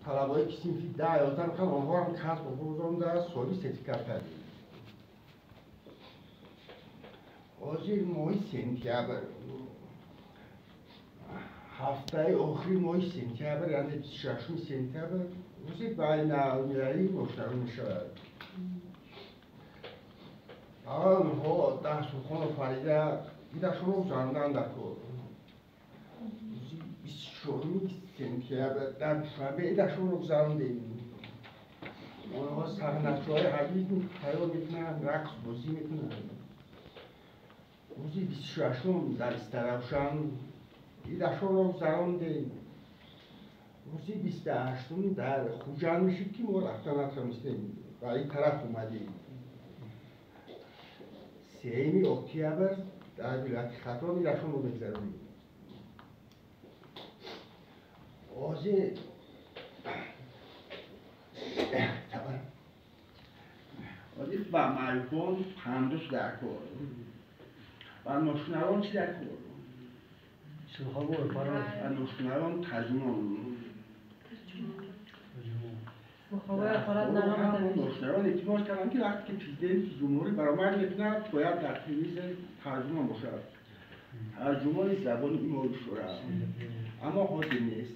Талабаҳое ки синфи 10-11 мехонанд, онҳоам касб гузаронда, соҳиби сертификат кардем. Ҳозир моҳи сентябр, ҳафтаи охири моҳи сентябр, яъне 26 сентябр, рӯзи байналмилалии ношунавон мешавад. Аввал онҳо Даҳсурхону Фарида идашонро гузаронданд дар кор. Рӯзи 24 сентябр дар Душанбе идашонро гузарондем. Онҳо саҳначаҳои ҳарбӣ тайёр мекунанд, рақс бозӣ мекунанд. Рӯзи 26 дар Истаравшан идашонро гузарондем. Рӯзи 28 дар Хуҷанд мешид, ки мо рафта натавонистем, ба ин тараф омадем. 3 октябр дар вилояти Хатлон идашонро мегузаронем. Ҳозир ба маъюбон пандус дар кор, ба ношунавон чӣ дар кор? Ба ношунавон тарҷумон. Ношунавон эътимод карданд, ки вақте ки президенти ҷумҳурӣ баромад мекунад, бояд дар телевизор тарҷумон бошад, тарҷумони забони имо ишора. Аммо ҳозир нест.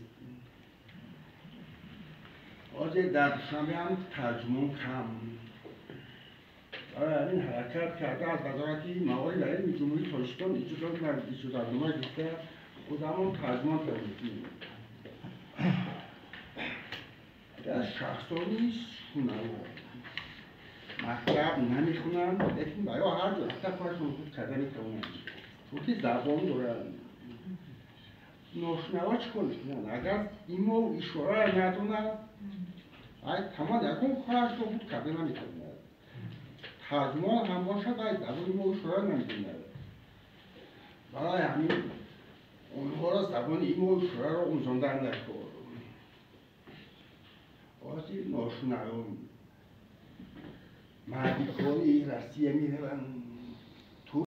Ҳозир дар Душанбе ҳам тарҷумон кам. Барои ҳамин ҳаракат карда аз Вазорати маориф ва илми Ҷумҳурии Тоҷикистон иҷозатнома гирифта, худамон тарҷумон тайёр мекунем. Агар шахсони шунаво мактаб намехонанд, лекин ба ё ҳар ҷо рафта корашон худ карда метавонанд, чунки забон доранд. Ношунава чӣ кор мекунанд? Агар имо ишораро надонад, ай тамом ягон корашро худ карда наметавонад. Тарҷумон ҳам бошад, ай забони имо ишораро намедонад. Барои ҳамин онҳоро забони имо ишораро омӯзондан дар кор. Ҳозир ношунавон мардикори Россия мераванд.